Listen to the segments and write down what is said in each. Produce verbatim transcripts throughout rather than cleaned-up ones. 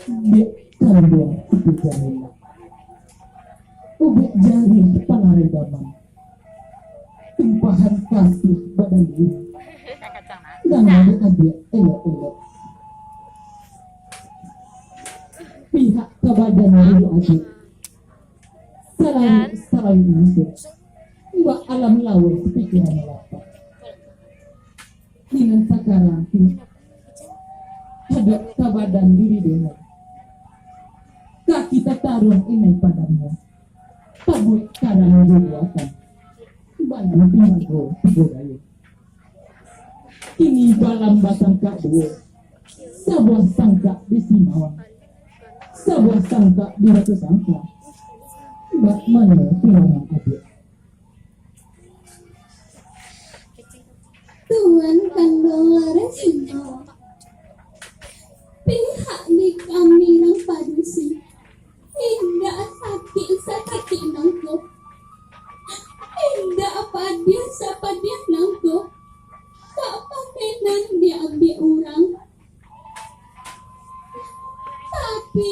Dek kanduang Siti Jamilah. Ubek jari panarai damam. Tumpahan kasih badan diri. Nan ado adiak elok-elok. Pihak ka badan diri adiak. Salalu-salalu inyo tu. Iwak alam laweh pikiran lapar. Dengan sakarang tu, hadok ka badan diri dengar. Kaki tataruang inai padangnyo. Pabuek karano jo buatan. Badan timago tigo gaya. Kini balam basangkak duo. Sabuah sangkak di Simawang. Sabuah sangkak di Batu Sangka. Bak mano tilangan adiak? Tuan kanduang Laresima, pihak di kami urang padusi, indak sakik satitik nangko, indak padiah sapadiah nangko, kok pamenan diambiak urang. Tapi,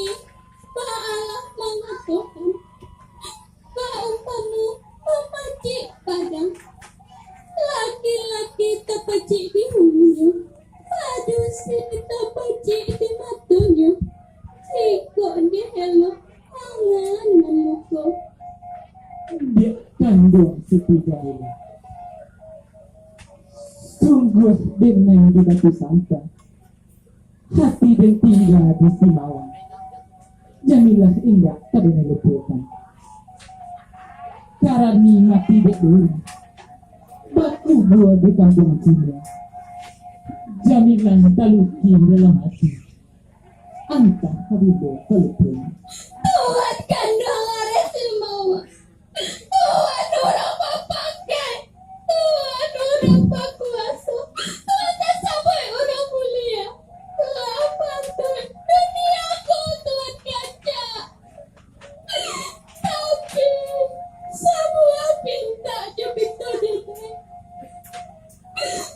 baalah mangatokan, baumpamo mamacik padang. Laki-laki tapacik di ulunyo, padusi tapacik di matonyo, jikok dielok, angan mamuko. Dek kanduang Siti Jamilah. Sungguah denai di Batu Sangka. Hati den tingga di Simawang. Jamilah indak ka den lupokan. Karani mati dek dulu. Bakubua di kampuang Cina. Jamilah talukih dalam hati. Antah ka bilo ka lupoan. Tuan kanduang Laresima. Tuan urang bapakai, Tuan urang bakuaso, Tuan tasabuik urang mulia. Lah patuik dunia ko Tuan kacak. Tapi, sabuah pintak jo pinto denai.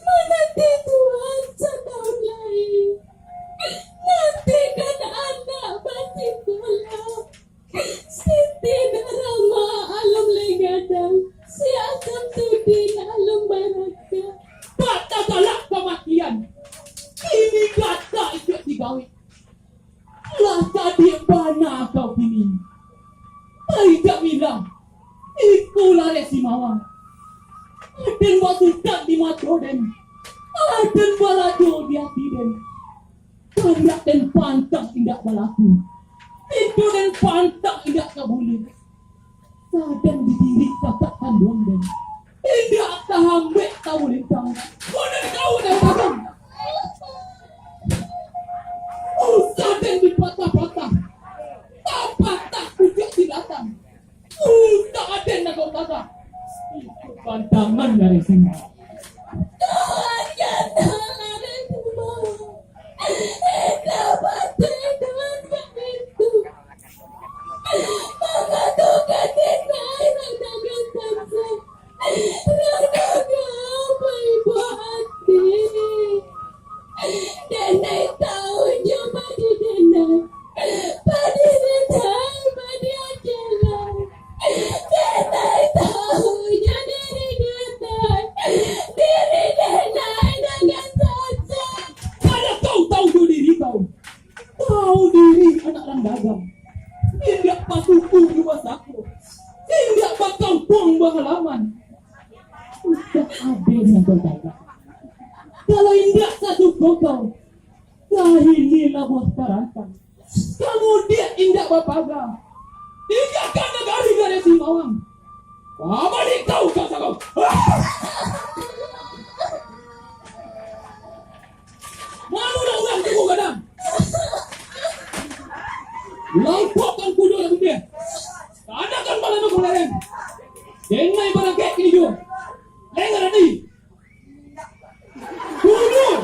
Mananti Tuan satahun lai. Nantikan anak basikolah. Siti Narama alun lai gadang, si Samsudin alun barangkek. Batagalak kamatian, kini gata ijak digawik. Lah sadiak bana kau kini. Ai Jamilah, iko Laresima. Aden basudak di mato den, aden barajo di ati den. Kandak den pantang indak balaku, pintu den pantang indak ka buliah. Sadang di diri kakak kanduang den, indak tahambek taulintang. Kau den kau den padang. Usah den dipatah-patah, tapatah pucuak silatang. Usah den nagok gagah. Itu pantangan dari sini. Tuhan, janganlah dari sini. Indak patuik Tuhan baitu. Mangatokan denai nan dagang sansa. Nan dagang paibo ati. Denai tahu jo padi denai. Padi denai, padi ajelah. Denai tahu jo diri denai. Diri denai dagang sansa. Kada kau tahu jo diri kau. Tahu diri anak nan dagang. Indak pasuku di basako. Indak bakampuang bahalaman. Indak ado nan badagang. Kalau indak sasuko kau, Lah inilah buah tarantang. Kamudiak indak bapaga. Tinggakan nagari dari Simawang. Babalik kau ka sagau. Mamudah urang tunggu gadang. Lampokkan kudo dan putih. Tanakan balano kulareng. Denai barangkek kini juo. Dengar ni. Bunuh!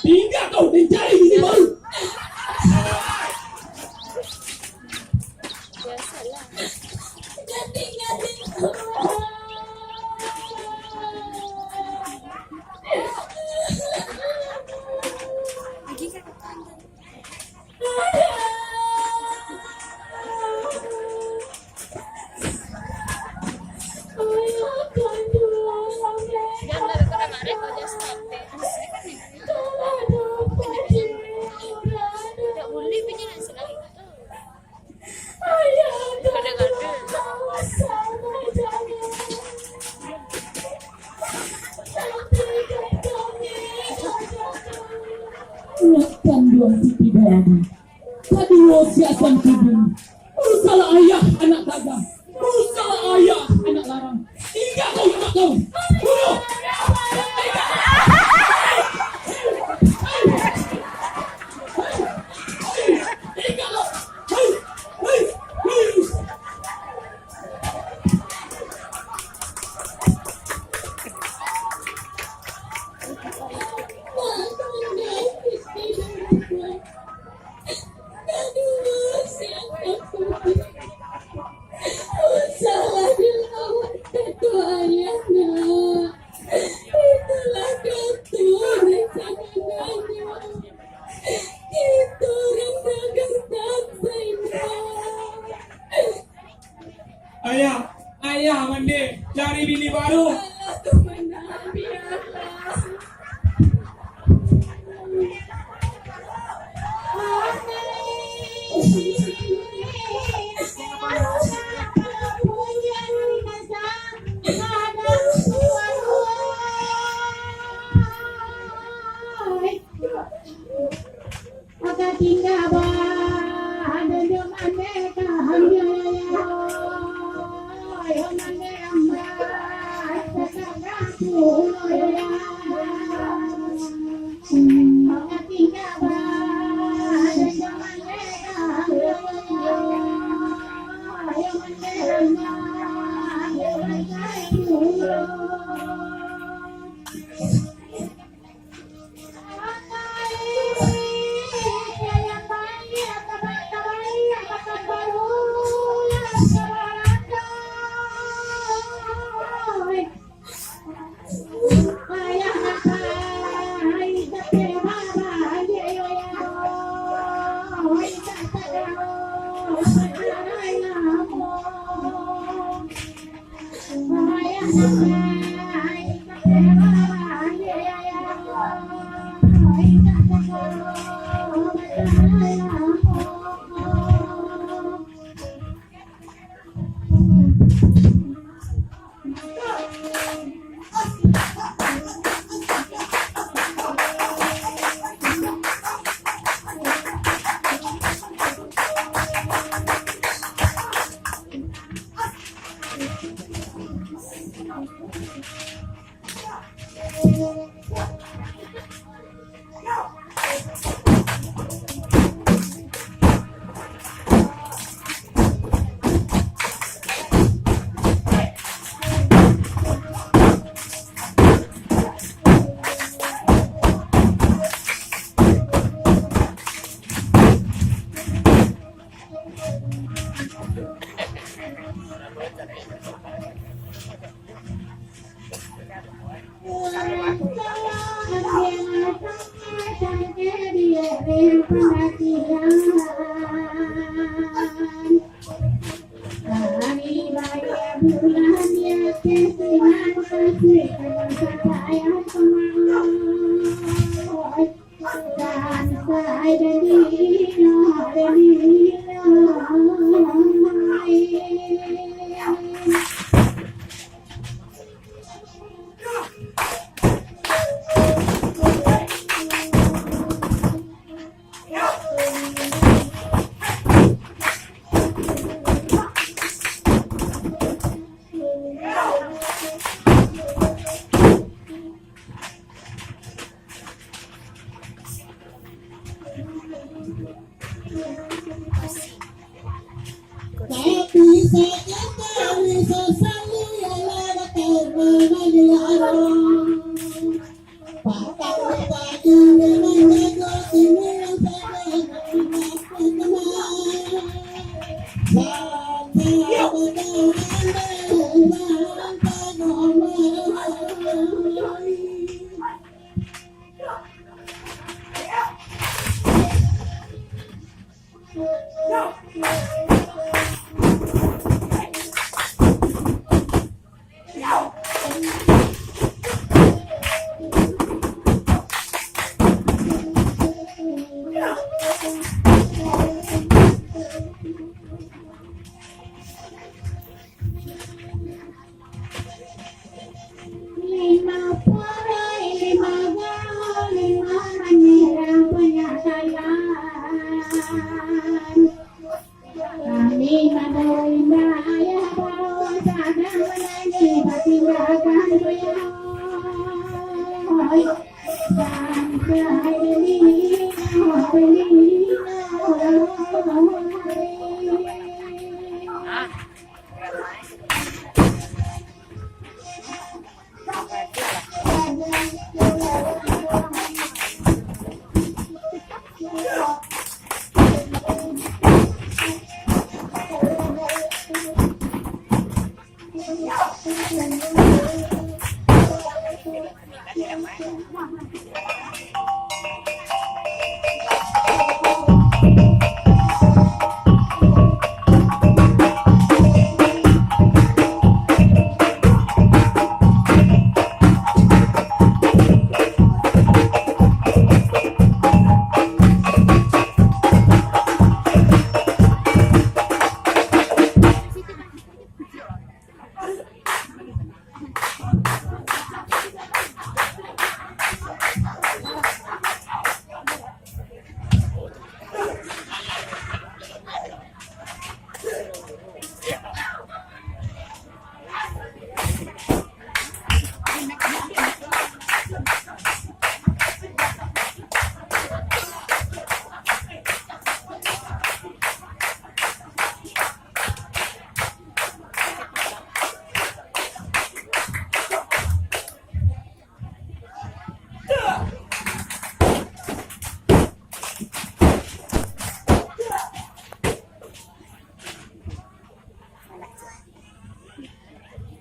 Tingga kau mencari bini baru. Siti Darani. Kaduo siasan kudung. Rusalah ayah anak tagah. Rusalah ayah anak larang. Indak kau, indak kau. Bunuh. Indak kau. Ayah, ayah mande cari bini baru. Alah, Tuhan, biarlah. Maka tingga ba, ado jo mande ka ambiak yo, yo mande ambiak, asa ka gapu yo. Maka tingga ba, ado jo mande ka ambiak yo, yo mande ambiak, asa ka gapu yo.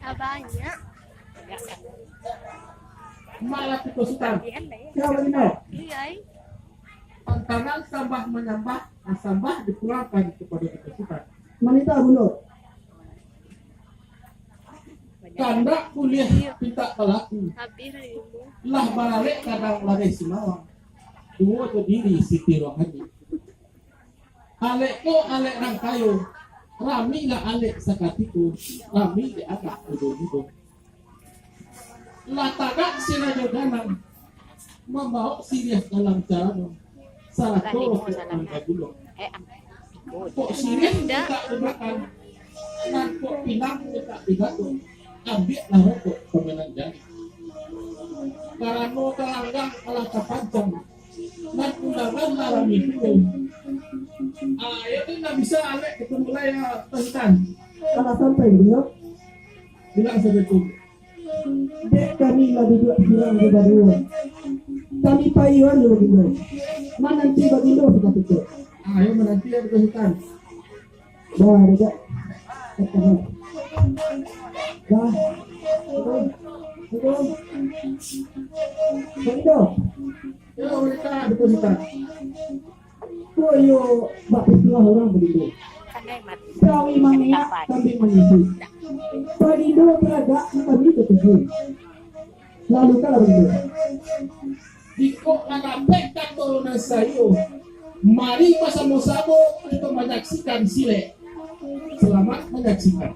Abahnya. Malah putus utang. Iya, iya. Siapa ini? Iya, iya. Tantangan sambah manyambah, sambah dipulangkan kepada putus utang. Manita bundo. Kandak kuliah pintak balaku. Habis hari ini. Lah baralek kadang lareh sumawang. Duo jo diri Siti Rohani. Alek ko alek rang kayo, rami lah alek sakatiko, rami dek anak mudo-mudo. Lah tagak si Rajo Danang, mambawok siriah dalam carano, sarato rokok nan bagulok. Kok siriah mintak dimakan, nan kok pinang mintak dibatok, ambiaklah rokok pamenan jari. Karano kalanggang alah tapancang, nan undangan lah rami pulo. Ah, iyo tu ndak bisa alek ka mulai, ah, Tuan Sutan. Alah sampai, Bagindo? Bilang sajo tu. Dek kami lah duduak surang di baduo. Kami payuan dulu, Bagindo. Mananti Bagindo sudah tutup. Ah, iyo mananti, ah, Tuan Sutan. Dah, dah. Dah. Betul. Betul. Betul. Yo, mereka betul kita. Ko iyo bak istilah urang Bagindo. Sawi mangeak, kambing manyusu. Bagindo taragak, kami tatuju. Lalu ka lah Bagindo. Jikok lah dapek kato nan saiyo, mari basamo-samo kito manyaksikan silek. Selamat manyaksikan.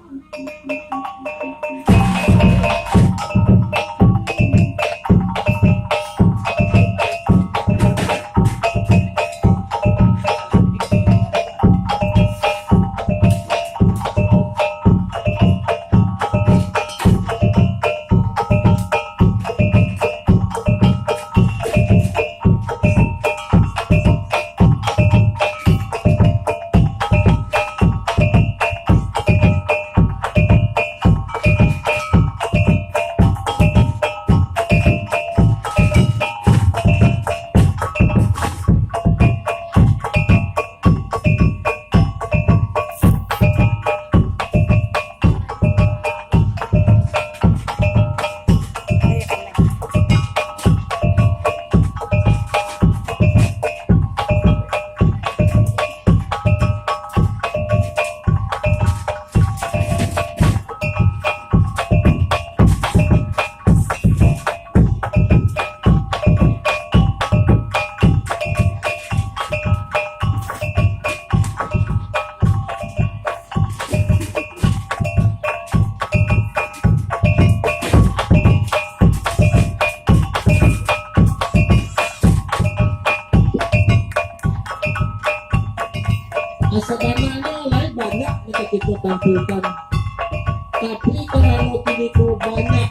Sabananyo lai banyak nan ka kito tampilkan, tapi karano kini ko banyak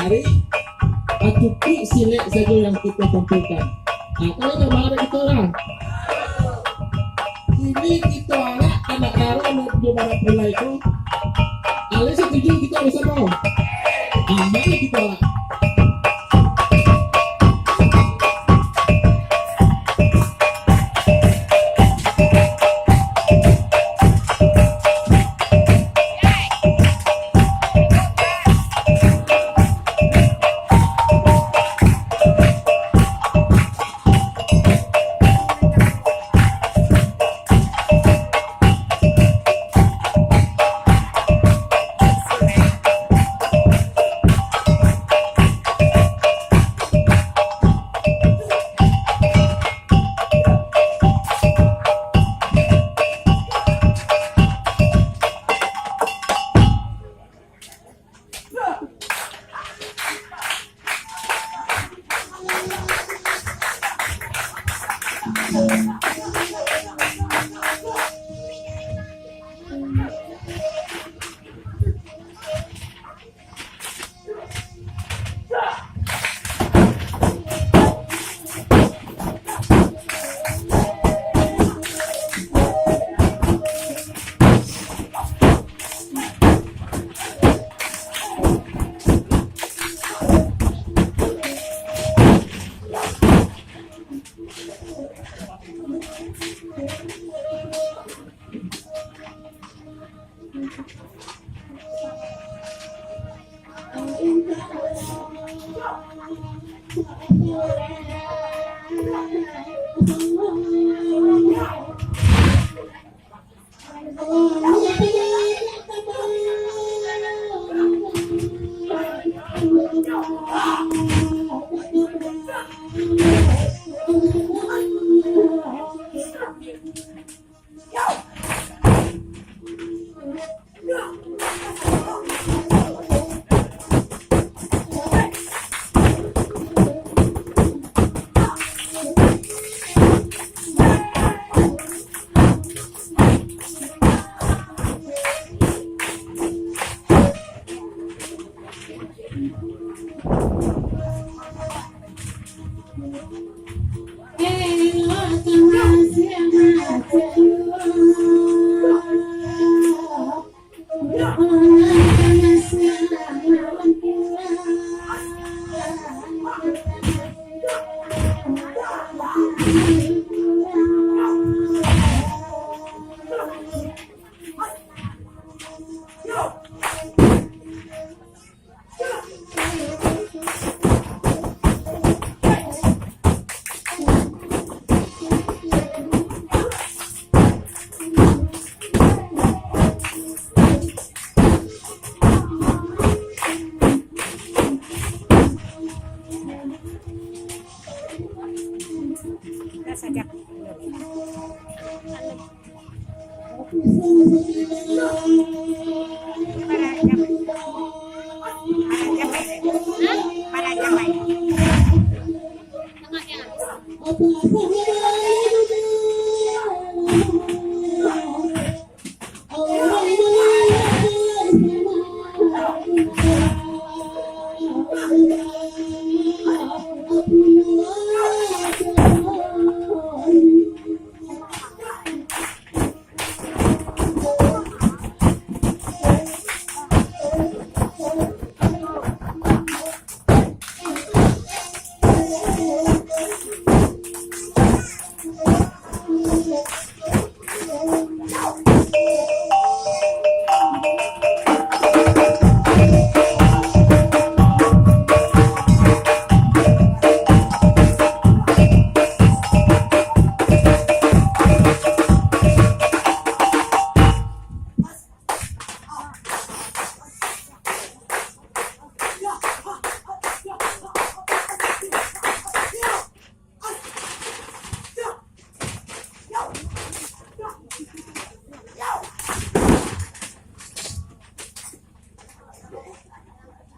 Ari, cukuik silek sajo yang kito tampilkan. Nah, kalau nyo marah kito urang. Kini kito arak anak daro nan di mana pulai ko. Alai satuju kito basamo. Nah, mari kito arak.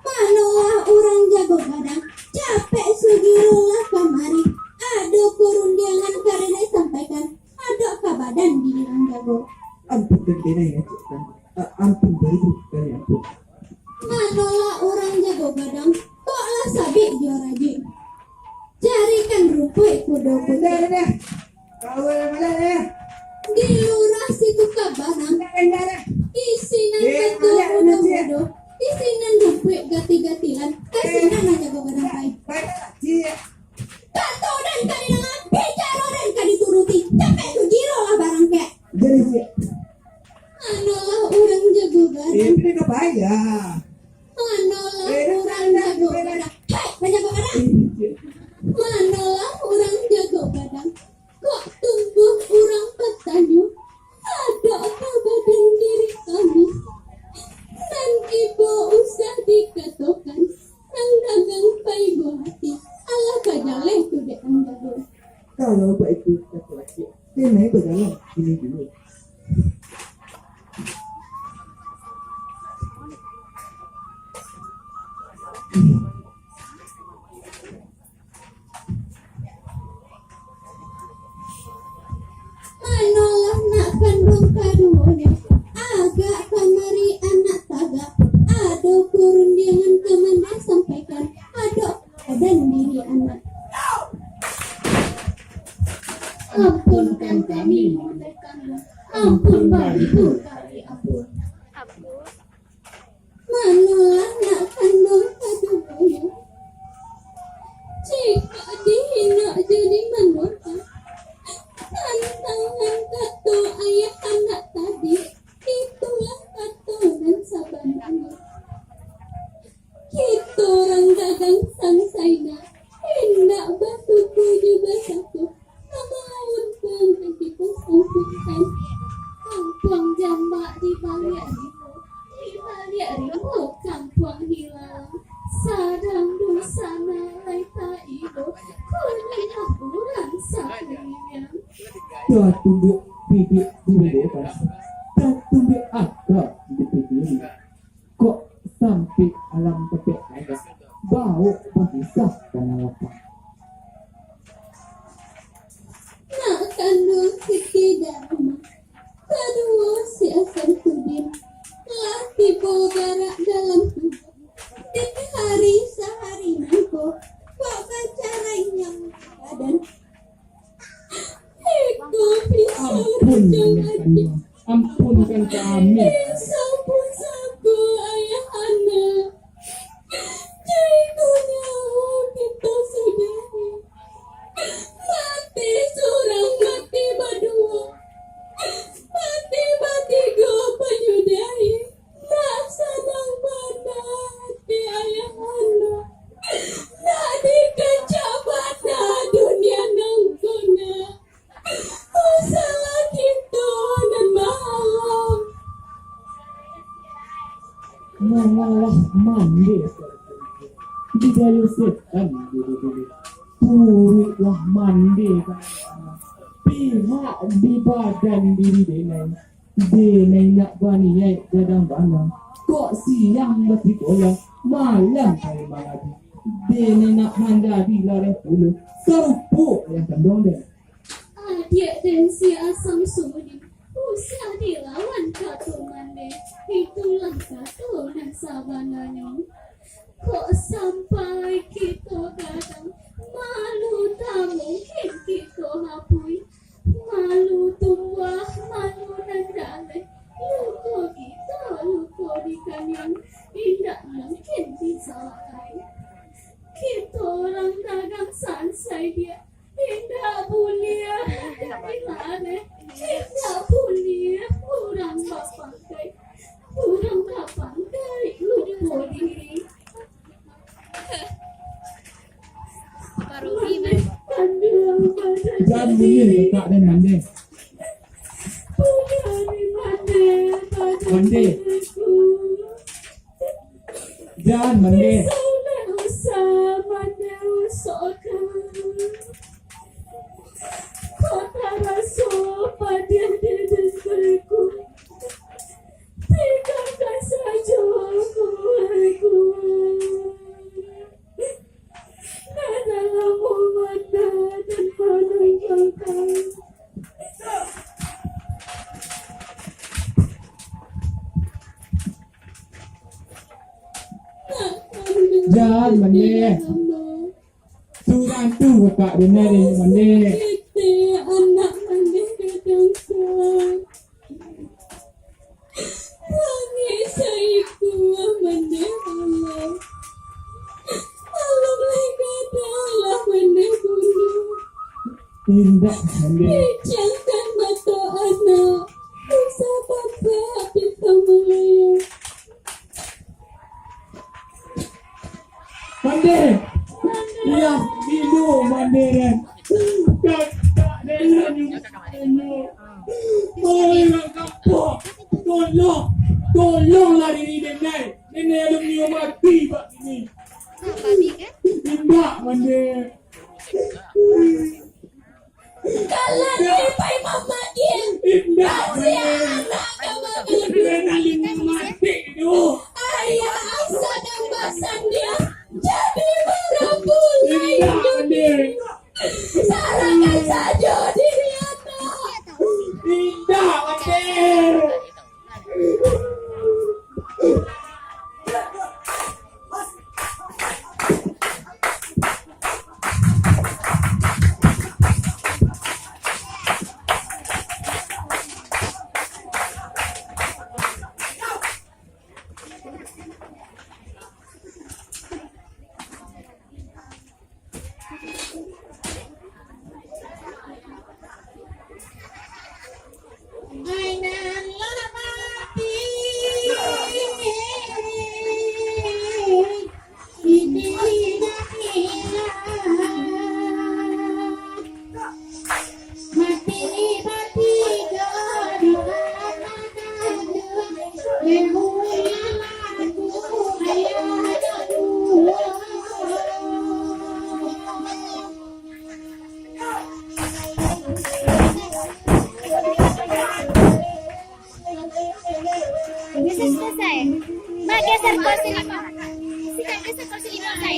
Manolah urang jago gadang, capek sugirolah kamari. Ado parundiangan ka denai sampaikan, ado ka badan di urang jago. Ampun, Kanai, ampun. A-, ampun, Kanai, ampun. Manolah urang jago gadang, Di lurah situ ka barang, isinan kato mudo-mudo, isinan rumpuik gatil-gatilan, ka sinan nan jago gadang pai. Kato den ka didanga, bicaro den ka dituruti, capek tu jirolah barangkek. Manolah urang jago gadang. Manolah urang jago gadang. Hei, nan jago gadang. Manolah urang jago gadang. Kok tumbuah urang batanyo, ado ka badan diri kami? Nan ibo usah dikatokan, nan dagang paibo hati, alah bajaleh tu dek nan jago. Kalau baitu kato acik, denai bajalan kini dulu. Manolah nak kanduang kaduonyo, agak kamari anak tagak, ado parundiangan ka mandeh sampaikan, ado badan diri anak. Ampunkan kami, Bunda Kanduang, ampun baitu kami, ampun. Manolah nak kanduang kaduonyo. Jikok dihino jo dimanuakan, tantangan kato ayah anak tadi, itulah kato nan sabananyo. Kito urang dagang sansaina, indak batuku jo basako. Kamauan nan kito sampukan. Kampuang jambak di baliak rimbo, di baliak rimbo kampuang hilang. Sadang dunsanak lai taibo, kuliah urang sakuliliang. Tatumbuak bibik di bibik, tatumbuak aka di pikiran. Kok sampik alam tapek tagak, bawok bakisah ka nan lapang. Nak kanduang Siti Darma, kaduo si Asamsudin, lah tibo barak dalam tubuah. Di hari sahari nangko, kok bacarai nyawa badan. Iko pisau Ampun, rujang Ayah ati. Kanduang. Ampunkan kami. Pisau pusako ayah anak. Jai ko nyawo kito sudahi. Mati surang, mati baduo. Mati batigo panyudahi. Nak sanang bana ati ayah anak. Nak dikacak bana dunia nangko nak. Salah kito nan mahalang. Mangalah mande, didayo setan dulu-dulu. Turuiklah mande, pihak di badan diri denai. Denai nak baniaik gadang bana, kok siang basikolah, malam pai mangadu. Denai nak manjadi lareh pulo, sarupo ayah kanduang den. Adiak den si Asamsudin, usah dilawan kato mande, itulah kato nan sabananyo. Kok sampai kito gadang, malu tak mungkin kito hapui. Malu tumbuah, malu nan jaleh. Luko kito, luko di kaniang, indak mungkin disalakai. Kito urang dagang sansai diak, indak buliah dilareh, indak buliah urang bapangkai, urang bapangkai luko diri. Jan bunyi letak den mande. Mande. Jan mande. Kok taraso padiah di dengkengku. Tinggakan sajo kuaku. Nan dalam rumah nan manunggu kau. Jan mande. Tu Urang tu kakak dengar dari Mandeh. Kita anak Mandeh gadang sai. Langik saikua Mandeh alam. Alam lai gadang lah Mandeh bunuh. Indak, Mandeh. Pejamkan mato anak. Usah bapak kita malayang. Mandeh. Iyo, ilo Mandeh, kan. Kakak denai nyo. Oi, urang kampung. Tolong. Tolonglah diri denai. Denai alun nio mati bak kini. Indak, Mandeh. Kalau pai mamanggil, indak, kasihan Mandeh. Anak ka makan. Denai alun nio mati tu. Ayah asa nambah sandiang, jadi marambun indak, Mandeh. Sarahkan sajo diri anak. Indak, Mandeh. Bisa selesai. Mak, geser kursi lima. Sini, geser kursi lima, Sai.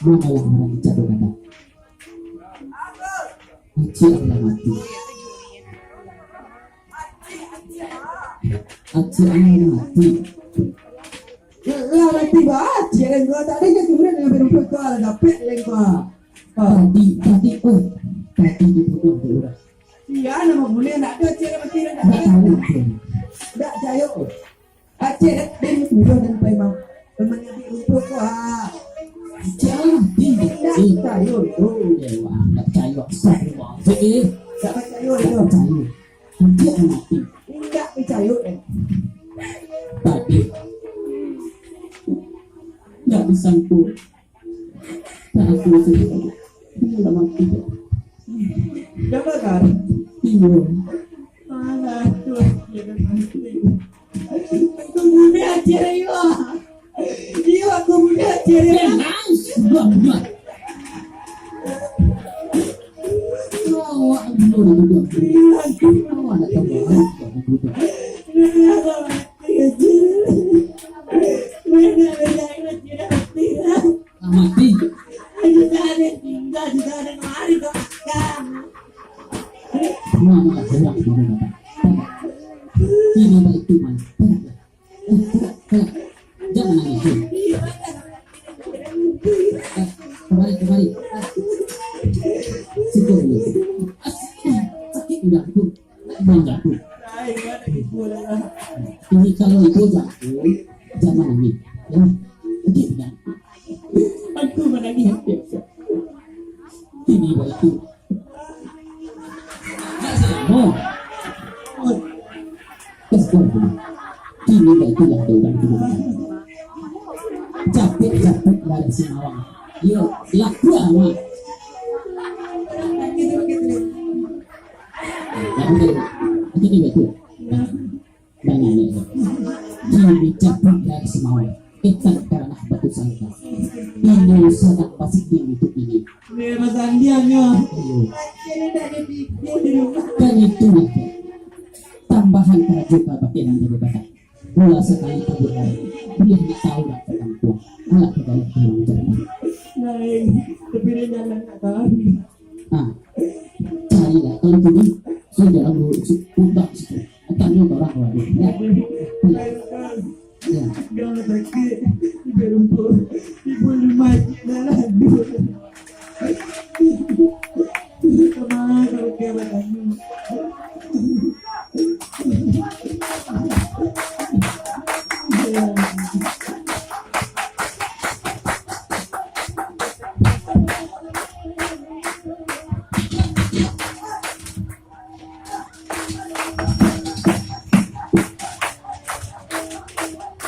Mano lah urang cak tu, Kakak? Acik lah mati. Acik lah mati. Lah mati ba acik, lain kau tak ada je tu, lain kau lah dapek, lain kau. Tadi, tadi, oh, tadi dibunuh dek urang. Iya, nama buliah nak ada acik lah mati, nak ada. Tak tahu tu. Tak cayo. Acik, den turun den pai ma-, manyabik rumpuik ko, ah. Acik lah mati. Indak picayo itu. Dewa, indak picayo. Astagfirullahaladzim. Indak picayo itu. Indak picayo. Indak picayo, eh. Tadi. Indak disangko. Nah, aku masih indak mati. Indak bakar? Iyo. Alah, tu, iyo, mati. Aku bunuh acik, iyo. Iyo, aku bunuh acik, iyo. Tenang, Buang, buang. Awak bunuh dia, buang. Awak nak tambah, buang, buang. Lah mati. Mama tak gerak, mama tak. Ini baik tu, man. Jangan nangis, Jun. Eh, kemari, kemari. Siko dulu. Asik. Sakit udah, Jun. Bang jatuh. Ini kalau itu jatuh, jangan nangis. Ya. Sakit udah. Aku menangis. Ini baik tu. Oh. Kini baitulah ada urang tu. Capek-capek lari sumawang. Yo, laku awak. Laku tu. Kini baitu. Banyak ni. Kini capek lari sumawang. Etan ka ranah Batu Sangka. Inyo sadang basiting untuak ini. Iyo. Kan itulah, tambahan karajo ka bakian nan jadi badak. Bola sakali tabuak lari, buliah nak tahu dak ka kampuang. Alah ka galak pulang jalan. Nah, carilah. Kalau tadi, sudah lalu, su-, putar situ. Tanyo ka urang lain. Ya. Ya. Kalau sakik, ibu rumpuak, ibu rumah, ibu rumah. Sama kalau dia batanyo.